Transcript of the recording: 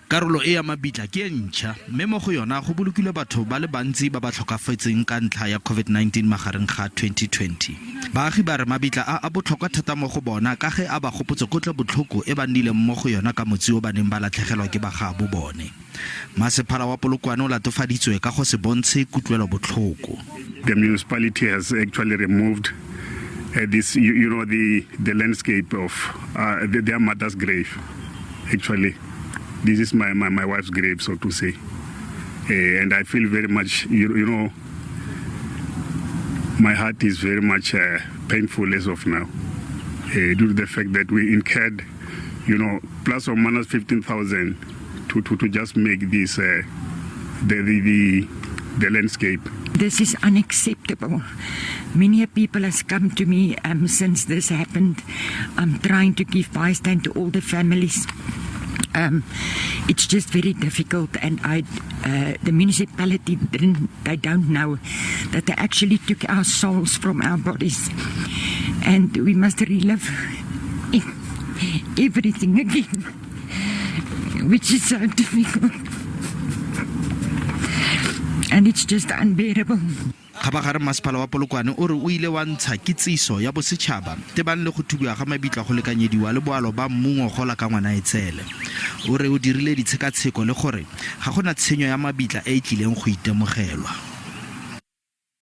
Karolo e ya mabitla ke e ntšha mme mo go yona go bolokilwe batho ba le bantsi ba ba tlhokafetseng ka ntlha ya COVID-19 magareng ga 2020. Baagi ba re mabitla a a botlhokwa thata mo go bona ka ge a ba gopotse kotlobotlhoko e ba nnileng mo go yona ka motsi o ba neng ba latlhegelwa ke bagaabo bone. Masepala wa Polokwane o latofaditswe ka go se bontshe kutlwelobotlhoko. The municipality has actually removed uh, this, you, you know, the, the landscape of uh, the, their mother's grave. Actually, this is my, my, my wife's grave, so to say. Uh, and I feel very much, you, you know, my heart is very much uh, painful as of now, uh, due to the fact that we incurred, you know, plus or minus 15,000 to, to, to just make this, uh, the, the, the, the landscape. This is unacceptable. Many people has come to me um, since this happened. I'm trying to give bystand to all the families. Um, it's just very difficult, and I, uh, the municipality didn't. They don't know that they actually took our souls from our bodies, and we must relive everything again, which is so difficult, and it's just unbearable. Kgabagare masepala wa Polokwane o re o ile wa ntsha kitsiso ya bosetšhaba tebang le go thubiwa ga mabitla go lekanyediwa le boalo ba mmu ngogola ka Ngwanaetsele. O re o dirile ditshekatsheko le gore ga go na tshenyo ya mabitla e e tlileng go itemogelwa.